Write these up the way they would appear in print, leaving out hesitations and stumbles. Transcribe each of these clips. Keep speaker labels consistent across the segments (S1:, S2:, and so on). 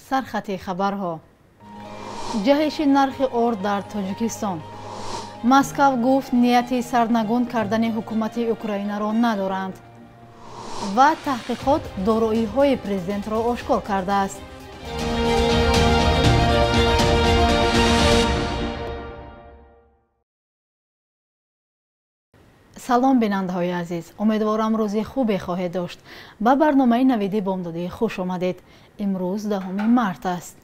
S1: Сархати хабарҳо. Ҷаҳиши нархи орд дар Тоҷикистон. Москав гуфт нияти сарнагун кардани ҳукумати Украинаро надоранд. Ва таҳқиқот дороиҳои президентро ошкор кардааст. Салом бинандаҳои азиз, умедворам рӯзи хубе хоҳед дошт. Ба барномаи навиди бомдодӣ хуш омадед. Имрӯз 10 март аст.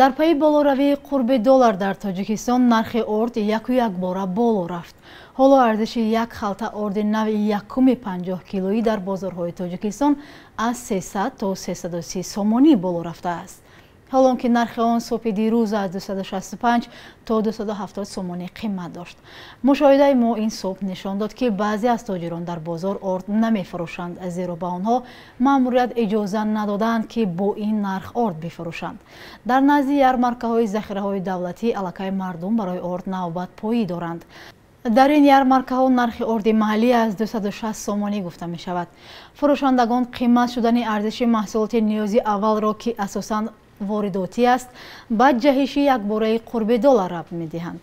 S1: Дар пайи болоравии қурби доллар дар Тоҷикистон нархи орд яку якбора боло рафт. Ҳоло арзиши як халта орди нави якуми 50 килоӣ дар бозорҳои Тоҷикистон аз 300 то 330 сомонӣ боло рафтааст. Ҳолон ки нархи он субҳи дирӯз аз 265 то 270 сомонӣ қимат дошт. Мушоҳидаи мо ин субҳ нишон дод, ки баъзе аз тоҷирон дар бозор орд намефурӯшанд, зеро ба онҳо маъмурият иҷоза надоданд, ки бо ин нарх орд бифурӯшанд. Дар назди ярмаркаҳои захираҳои давлатӣ аллакай мардум барои орд навбатпоӣ доранд. Дар ин ярмаркаҳо нархи орди маҳаллӣ аз 260 сомонӣ гуфта мешавад. Фурӯшандагон қимат шудани арзиши маҳсулоти ниёзи аввалро, ки асосан воридотӣ аст, ба ҷаҳиши якбораи қурби доллар рабт медиҳанд.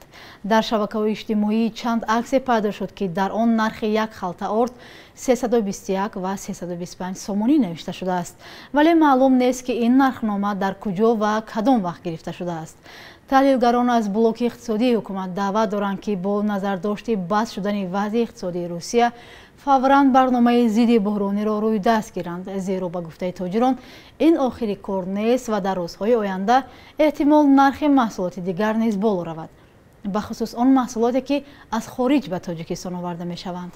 S1: Дар шабакаҳои иҷтимоӣ чанд аксе пайдо шуд, ки дар он нархи як халта орд 321 ва 325 сомонӣ навишта шудааст, вале маълум нест, ки ин нархнома дар куҷо ва кадом вақт гирифта шудааст. Таҳлилгарон аз блоки иқтисодии ҳукумат даъват доранд, ки бо назардошти баст шудани вазъи иқтисодии Русия фавран барномаи зидди буҳрониро рӯи даст гиранд, зеро ба гуфтаи тоҷирон ин охири кор нест ва дар рӯзҳои оянда эҳтимол нархи маҳсулоти дигар низ боло равад, бахусус он маҳсулоте, ки аз хориҷ ба Тоҷикистон оварда мешаванд.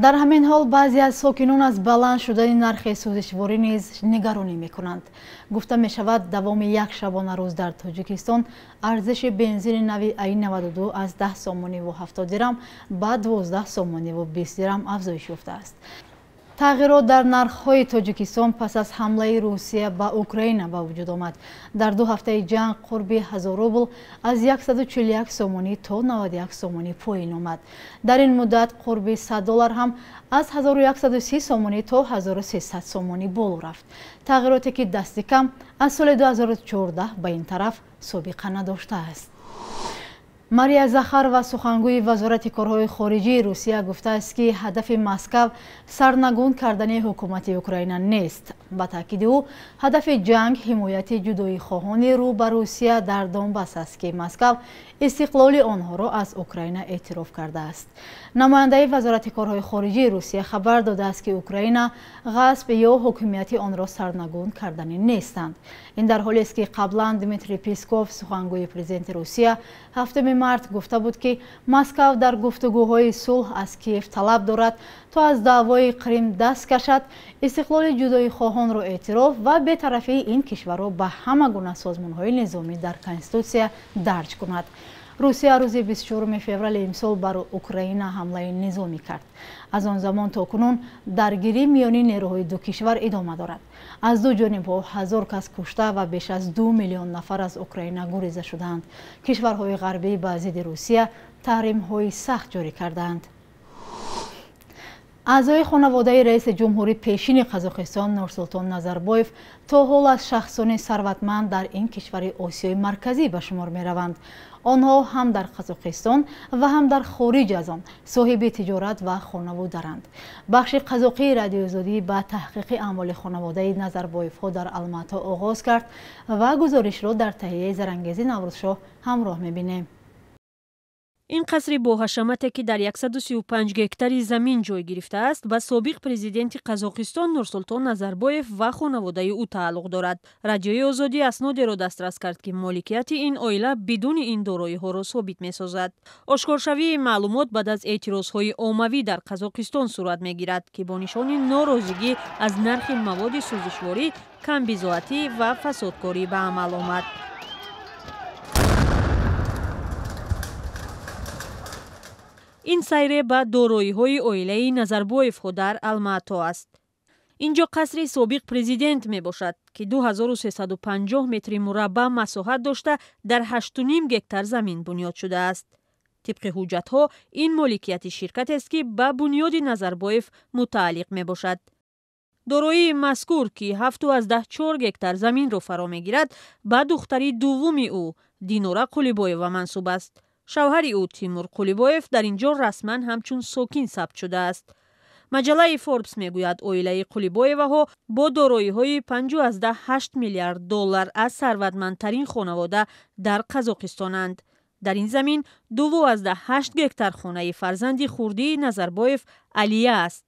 S1: Дар ҳамин ҳол баъзе аз сокинон аз баланд шудани нархи сӯзишворӣ низ нигаронӣ мекунанд. Гуфта мешавад, давоми як шабонарӯз дар Тоҷикистон арзиши бензини нави АИ-92 аз 10 сомониву 70 дирам ба 12 сомониву 20 дирам афзоиш ёфтааст. Тағйирот дар нархҳои Тоҷикистон пас аз ҳамлаи Русия ба Украина ба вуҷуд омад. Дар ду ҳафтаи ҷанг қурби 1000 рубл аз 141 сомонӣ то 91 сомонӣ поин омад. Дар ин муддат қурби 100 доллар ҳам аз 1130 сомонӣ то 1300 сомонӣ боло рафт. Тағйироте, ки дасти кам аз соли 2014 ба ин тараф собиқа надоштааст. Мария Захарова, сухангӯи вазорати корҳои хориҷии Русия, гуфтааст, ки ҳадафи Москав сарнагун кардани ҳукумати Украина нест. Ба таъкиди ӯ, ҳадафи ҷанг ҳимояти ҷудоихоҳони рӯ ба Русия дар Донбас аст, ки Москав истиқлоли онҳоро аз Украина эътироф кардааст. Намояндаи вазорати корҳои хориҷии Русия хабар додааст, ки Украина ғасб ё ҳукумияти онро сарнагун кардани нестанд. Ин дар ҳолест, ки қаблан Дмитрий Песков, сухангӯи президенти Русия, 7 март гуфта буд, ки Москав дар гуфтугӯҳои сулҳ аз Киев талаб дорад, то аз даъвои Қрим даст кашад, истиқлоли ҷудоихоҳонро эътироф ва бетарафии ин кишварро ба ҳама гуна созмонҳои низомӣ дар конститутсия дарҷ кунад. Русия рӯзи 24 феврали имсол бар Украина ҳамлаи низомӣ кард. Аз он замон то кунун даргирӣ миёни нерӯҳои ду кишвар идома дорад. Аз ду ҷонибҳо 1000 кас кушта ва беш аз 2 миллион нафар аз Украина гуреза шудаанд. Кишварҳои ғарбӣ ба зидди Русия таҳримҳои сахт ҷорӣ кардаанд. Аъзои хонаводаи раиси ҷумҳури пешини Қазоқистон Нурсултон Назарбоев то ҳол аз шахсони сарватманд дар ин кишвари Осиёи Марказӣ ба шумор мераванд. Онҳо ҳам дар Қазоқистон ва ҳам дар хориҷ аз он соҳиби тиҷорат ва хонаву даранд. Бахши қазоқии Радиоозодӣ ба таҳқиқи амволи хонаводаи Назарбоевҳо дар Алмато оғоз кард ва гузоришро дар таҳияи Зарангези Наврӯзшоҳ ҳамроҳ мебинем.
S2: Ин қасри боҳашамате, ки дар 135 гектари замин ҷой гирифтааст, ба собиқ президенти Қазоқистон Нурсултон Назарбоев ва хонаводаи ӯ тааллуқ дорад. Радиои Озодӣ аснодеро дастрас кард, ки моликияти ин оила бидуни ин дороиҳоро собит месозад. Ошкоршавии маълумот баъд аз эътирозҳои оммавӣ дар Қазоқистон сурат мегирад, ки бо нишони норозигӣ аз нархи маводи сӯзишворӣ, камбизоатӣ ва фасодкорӣ ба амал омад. Ин сайре ба дороиҳои оилаи Назарбоевҳо дар Алмато аст. Инҷо қасри собиқ президент мебошад, ки 2350 метри мураббаъ масоҳат дошта, дар 8,5 гектар замин бунёд шудааст. Тибқи ҳуҷҷатҳо ин моликияти ширкатест, ки ба бунёди Назарбоев мутааллиқ мебошад. Дороии мазкур, ки 7,4 гектар заминро фаро мегирад, ба духтари дуввуми ӯ Динора Қулибоева мансуб аст. Шавҳари ӯ Тимур Қулибоев дар ин ҷо расман ҳамчун сокин сабт шудааст. Маҷаллаи Форбс мегӯяд, оилаи Қулибоеваҳо бо дороиҳои 5,8 миллиард доллар аз сарватмандтарин хонавода дар Қазоқистонанд. Дар ин замин 2,8 гектар хонаи фарзанди хурдии Назарбоев Алия аст.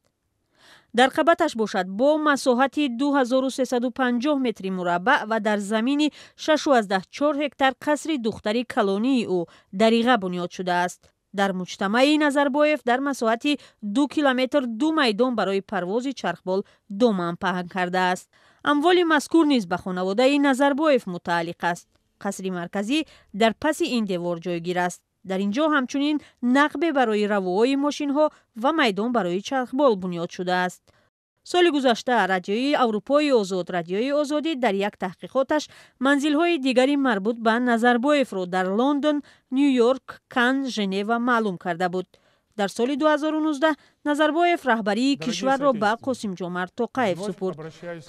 S2: Дар қабаташ бошад бо масоҳати 2350 метри мураббаъ ва дар замини 6,4 гектар қасри духтари калонии ӯ Дариға бунёд шудааст. Дар муҷтамаи Назарбоев дар масоҳати 2 километр ду майдон барои парвози чархбол доман паҳн кардааст. Амволи мазкур низ ба хонаводаи Назарбоев мутааллиқ аст. Қасри марказӣ дар паси ин девор ҷойгир аст. Дар ин ҷо ҳамчунин нақбе барои равоҳои мошинҳо ва майдон барои чархбол бунёд шудааст. Соли гузашта Радиои Аврупои Озод, Радиои Озодӣ, дар як таҳқиқоташ манзилҳои дигари марбут ба Назарбоевро дар Лондон, Ню Йорк, Кан, Женева маълум карда буд. Дар соли 2019 Назарбоев раҳбарии кишварро ба Қосимҷомарт Тоқаев супурд.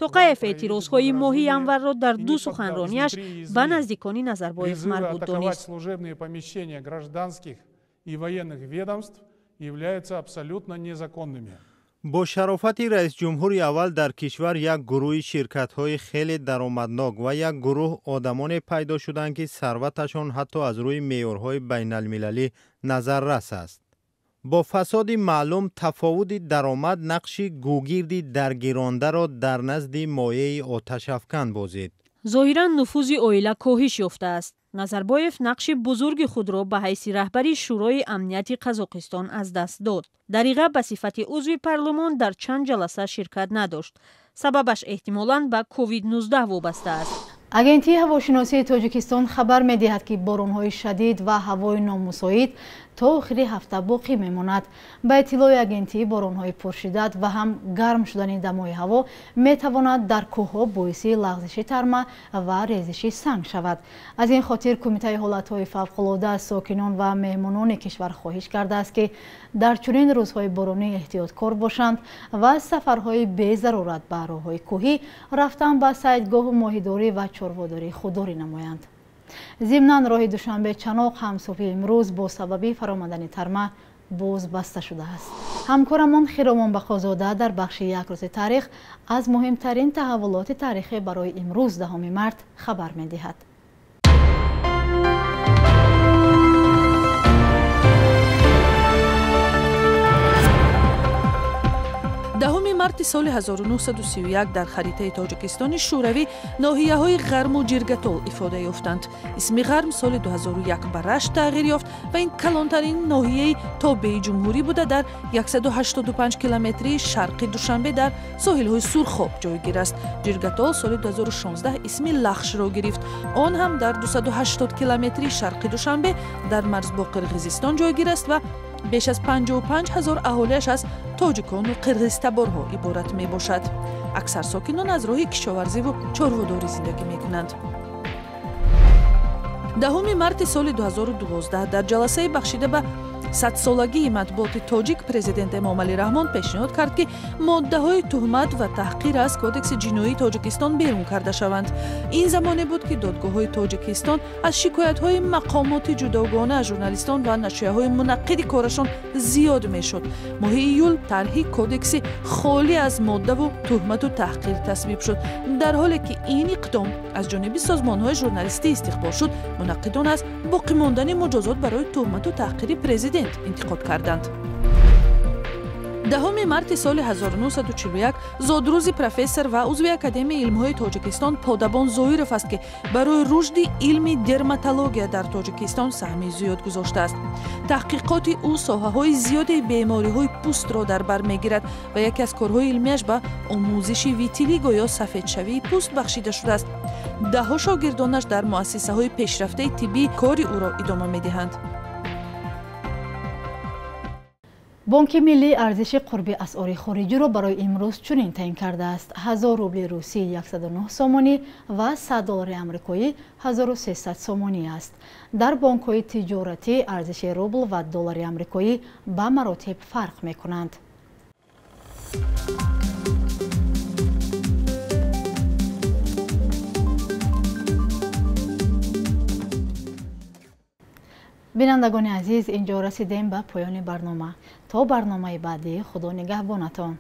S2: Тоқаев эътирозҳои моҳи январро дар ду суханронияш ба наздикони Назарбоев марбут донист.
S3: Бо шарофати раисҷумҳури аввал дар кишвар як гурӯҳи ширкатҳои хеле даромаднок ва як гурӯҳ одамоне пайдо шуданд, ки сарваташон ҳатто аз рӯи меъёрҳои байналмилалӣ назаррас аст. Бо фасоди маълум тафовути даромад нақши гугирди даргирондаро дар назди моеи оташафкан бозид.
S2: Зоҳиран нуфузи оила коҳиш ёфтааст. Назарбоев нақши бузурги худро ба ҳайси раҳбари Шӯрои амнияти Қазоқистон аз даст дод. Дариға ба сифати узви парлумон дар чанд ҷаласа ширкат надошт. Сабабаш эҳтимолан ба COVID-19 вобаста аст.
S1: Агентии ҳавошиносии Тоҷикистон хабар медиҳад, ки боронҳои шадид ва ҳавои номусоид то охири ҳафта боқӣ мемонад. Ба иттилои агентӣ, боронҳои пуршиддат ва ҳам гарм шудани дамои ҳаво метавонад дар кӯҳҳо боиси лағзиши тарма ва резиши санг шавад. Аз ин хотир Кумитаи ҳолатҳои фавқулода аз сокинон ва меҳмонони кишвар хоҳиш кардааст, ки дар чунин рӯзҳои боронӣ эҳтиёткор бошанд ва сафарҳои безарурат ба роҳҳои кӯҳӣ, рафтан ба сайдгоҳу моҳидорӣ ва чорводорӣ худдорӣ намоянд. Зимнан роҳи Душанбе Чаноқ ҳам субҳи имрӯз бо сабаби фаромадани тарма боз баста шудааст. Ҳамкорамон Хиромон Бақозода дар бахши як рӯзи таърих аз муҳимтарин таҳаввулоти таърихӣ барои имрӯз 10 март хабар медиҳад.
S4: Даҳуми марти соли 1931 дар харитаи Тоҷикистони Шӯравӣ ноҳияҳои Ғарму Ҷиргатол ифода ёфтанд. Исми Ғарм соли 2001 ба Рашт тағйир ёфт ва ин калонтарин ноҳияи тобеи ҷумҳурӣ буда дар 185 километрии шарқи Душанбе дар соҳилҳои Сурхоб ҷойгир аст. Ҷиргатол соли 2016 исми Лахшро гирифт. Он ҳам дар 280 километрии шарқи Душанбе дар марз бо Қирғизистон ҷойгир аст ва беш аз 55 ҳазор аҳолиаш аз тоҷикону қирғизтаборҳо иборат мебошад. Аксар сокинон аз роҳи кишоварзиву чорводорӣ зиндагӣ мекунанд. 10 марти соли 2012 дар ҷаласаи бахшида ба садсолагии матбуоти тоҷик президент Эмомалӣ Раҳмон пешниҳод кард, ки моддаҳои туҳмат ва таҳқир аз Кодекси ҷиноии Тоҷикистон берун карда шаванд. Ин замоне буд, ки додгоҳҳои Тоҷикистон аз шикоятҳои мақомоти ҷудогона аз журналистон ва нашрияҳои мунаққиди корашон зиёд мешуд. Моҳи июл тарҳи кодекси холӣ аз моддаву туҳмату таҳқир тасвиб шуд. Дар ҳоле ки ин иқдом аз ҷониби созмонҳои журналистӣ истиқбол шуд, мунаққидон аз боқӣ мондани муҷозот барои туҳмату таҳқири президент интиқод карданд. 10 марти соли 1941 зодрӯзи профессор ва узви Академияи илмҳои Тоҷикистон Подабон Зоиров аст, ки барои рушди илми дерматология дар Тоҷикистон саҳми зиёд гузоштааст. Таҳқиқоти ӯ соҳаҳои зиёди бемориҳои пӯстро дар бар мегирад ва яке аз корҳои илмиаш ба омӯзиши витилиго ё сафедшавии пӯст бахшида шудааст. Даҳҳо шогирдонаш дар муассисаҳои пешрафтаи тиббӣ кори ӯро идома медиҳанд.
S1: Бонки миллӣ арзиши қурби асъори хориҷиро барои имрӯз чунин таъин кардааст. 1000 рубли русӣ 109 сомонӣ ва 100 доллари амрикоӣ 1300 сомонӣ аст. Дар бонкҳои тиҷоратӣ арзиши рубл ва доллари амрикоӣ ба маротиб фарқ мекунанд. Бинандагони азиз, инҷо расидем ба поёни барнома. То барномаи баъдӣ, Худо нигаҳбонатон.